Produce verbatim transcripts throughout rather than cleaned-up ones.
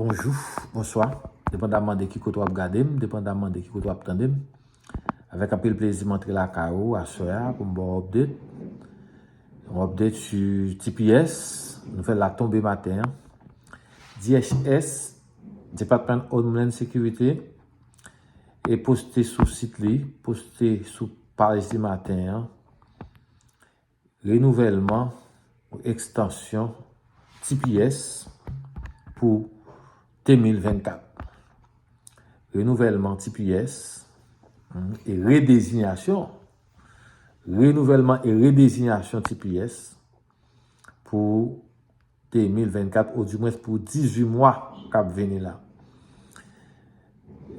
Bonjou, bonswa. Depandamman de ki kote w ap gade m, depandamman de ki kote w ap tande m. Avèk anpil plezi, m antre lakay ou aswè a pou m ba w update. Yon update sou T P S, nouvèl la tonbe maten an. D H S, Department of Homeland Security, e poste sou sit li, poste sou paj li maten an, renouvèlman ou ekstansyon T P S pou de mil vennkat. Renouvèlman T P S, hmm, e redezinyasyon. Renouvèlman e redezinyasyon T P S pou de mil vennkat, odimwens pou dizuit mwa k ap vini la.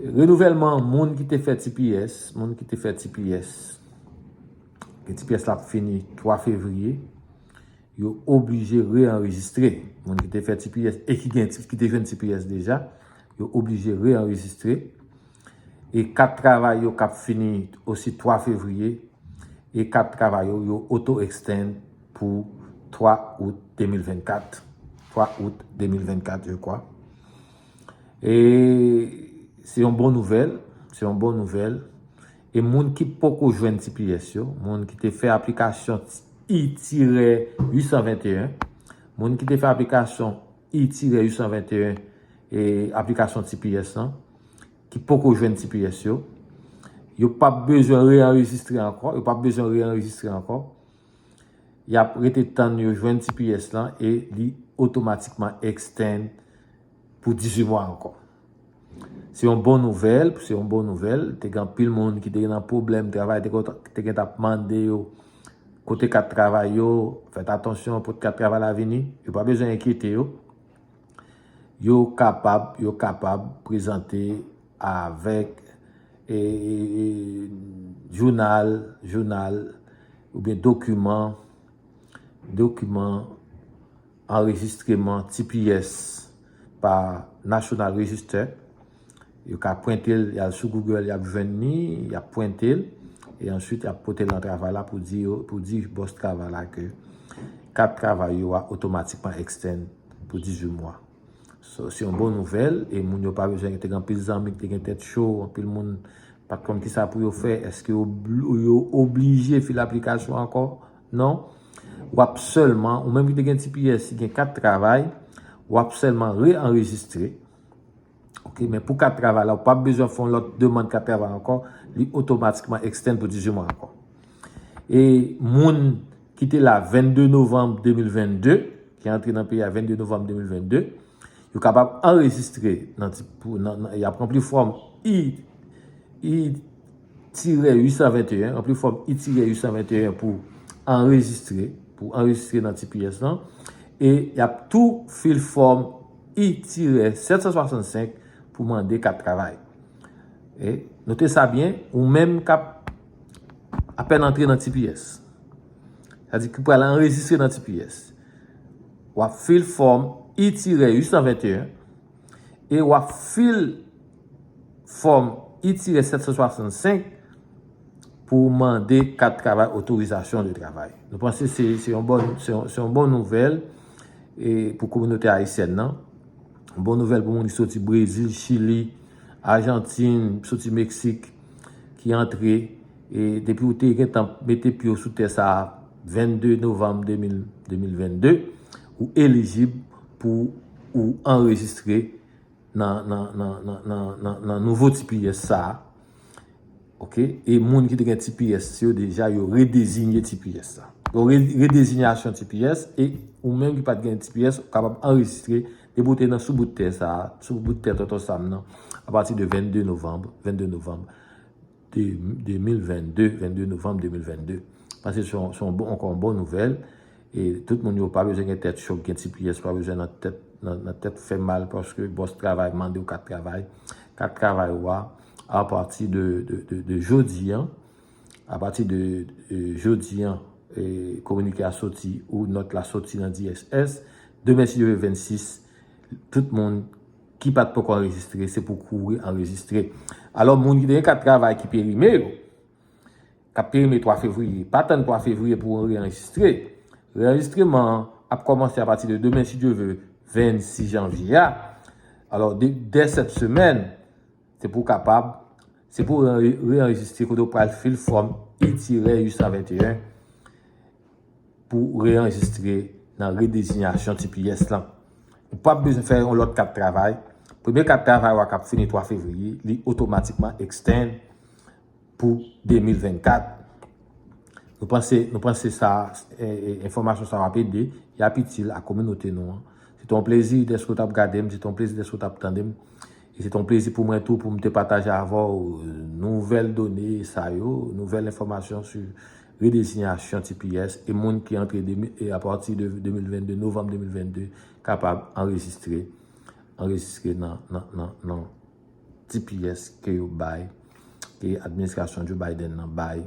Renouvèlman moun ki te fè T P S, moun ki te fè T P S, ke T P S la ap fini twa fevriye, yo oblije reanrejistre. Moun ki te fè T P S e ki gen, ki te jwenn T P S deja, yo oblije reanrejistre. E kat travay yo k ap fini osi twa fevriye, e kat travay yo, yo auto-extend pou twa out de mil vennkat. Twa out de mil vennkat, je crois. E se yon bon nouvèl, se yon bon nouvèl. E moun ki poko jwenn T P S yo, moun ki te fè aplikasyon I tirè uit san venteyen, moun ki te fè aplikasyon I tirè uit san venteyen, e aplikasyon T P S lan, ki poko jwenn T P S yo, yo p ap bezwen reanrejistre ankò, yo p ap bezwen reanrejistre ankò. Y ap rete tann yo jwenn T P S lan e li otomatikman extend pou dizuit mwa ankò. Se yon bon nouvèl, se yon bon nouvèl. Te gen anpil moun ki te gen nan pwoblèm travay, te kontan, te gen t ap mande yo kote kat travay yo, fèt atansyon, pot kat travay la vini, yo pa bezwen enkyete yo. Yo kapab, yo kapab prezante avèk, e, e, e, jounal, jounal, oubyen dokiman, dokiman anrejistreman T P S pa National Register. Yo ka pwente l, y al sou Google, y ap jwenn li, y ap pwente l, e answit y ap pote l nan travay la pou di yo, pou di bòs travay la ke kat travay yo a otomatikman extend pou dizuit mwa. So, se yon bon nouvèl, e moun yo pa bezwen, te gen anpil zanmi ki te gen tèt cho, anpil moun pa t konn kisa pou yo fè, èske yo, yo oblije fil aplikasyon ankò? Non. W ap sèlman, ou menm ki te gen T P S, ki gen kat travay, w ap sèlman reanrejistre. Ok, men pou kat travay la, ou p ap bezwen fè yon lòt demann kat travay ankò, li otomatikman extend pou dizuit mwa ankò. E moun ki te la vennde novanm de mil vennde, ki antre nan peyi a vennde novanm de mil vennde, yo kapab anrejistre nan ti, pou, nan, nan, y ap ranpli fòm I, I tirè uit san venteyen, ranpli fòm I tirè uit san venteyen pou anrejistre, pou anrejistre nan T P S lan, e y ap tou fil fòm I tirè sèt san swasannsenk pou mande kat travay. E note sa byen, ou menm k ap apèn antre nan T P S, sa di ki pral anrejistre nan T P S, w ap fil fòm I tirè uit san venteyen e w ap fil fòm I tirè sèt san swasannsenk pou mande kat travay, otorizasyon de travay. Nou panse se, se yon bon, se yon, se yon bon nouvèl, e pou kominote ayisyèn nan. Yon bon nouvèl pou moun ki soti Brezil, Chili, Ajantin, soti Meksik, ki antre, e depi ou te gentan mete pye w sou tè sa a, vennde novanm de mil, de mil vennde, ou elijib pou ou anrejistre nan, nan, nan, nan, nan, nan, nan nouvo T P S sa a. Ok? E moun ki te gen T P S yo deja, yo redezinye T P S la. Yo re-, redezinyasyon T P S, e ou menm ki pa t gen T P S, ou kapab anrejistre depi w te nan sou bout tè sa a, sou bout tè Tonton Sam nan, apati de vennde novanm, vennde novanm de, de mil vennde, vennde novanm de mil vennde. Panse se yon, se yon bon, ankò yon bon nouvèl. E tout moun yo pa bezwen gen tèt cho, gen T P S, pa bezwen nan tèt, nan, nan tèt fè mal, paske bòs travay mande w kat travay. Kat travay ou a, apati de, de, de, de jodi an, apati de, de jodi an, e, kominike a soti, ou nòt la soti nan D H S, demen, si Dye vle, vennsis, tout moun ki pa t poko anrejistre, se pou kouri anrejistre. Alò, moun ki te gen kat travay ki perime yo, k ap perime twa fevriye, pa tann twa fevriye pou w reanrejistre. Reanrejistreman an ap kòmanse apati de demen, si Dye vle, vennsis janvye a. Alò, dè sèt semèn, se pou w kapab, se pou w re-, reanrejistre kote w pral fil fòm I tirè uit san venteyen pou w reanrejistre nan redezinyasyon T P S lan. Ou p ap bezwen fè yon lòt kat travay. Premye kat travay w a k ap fini twa fevriye, li otomatikman extend pou de mil vennkat. Nou panse, nou panse sa, e, e, enfòmasyon sa w ap ede, y ap itil a kominote nou an. Se te yon plezi dèske w t ap gade m, se te yon plezi dèske w t ap tande m. E se te yon plezi pou mwen tou pou m te pataje avè w nouvèl done sa yo, nouvèl enfòmasyon sou redezinyasyon T P S e moun ki antre de mi-, e apati de de mil vennde, novanm de mil vennde, kapab anrejistre, anrejistre nan, nan, nan, nan T P S ke yo bay, ke administrasyon Joe Biden nan bay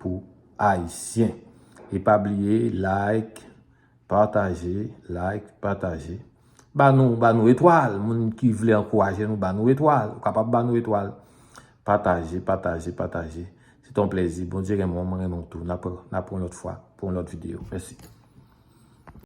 pou Ayisyen. E pa bliye, like, pataje, like, pataje. Ba nou, ba nou etwal. Moun ki vle ankouraje nou, ba nou etwal. Ou kapab ba nou etwal. Pataje, pataje, pataje. Se te yon plezi. Bondye renmen w, mwen renmen w tou. N ap, n ap wè yon lòt fwa pou yon lòt videyo. Mèsi.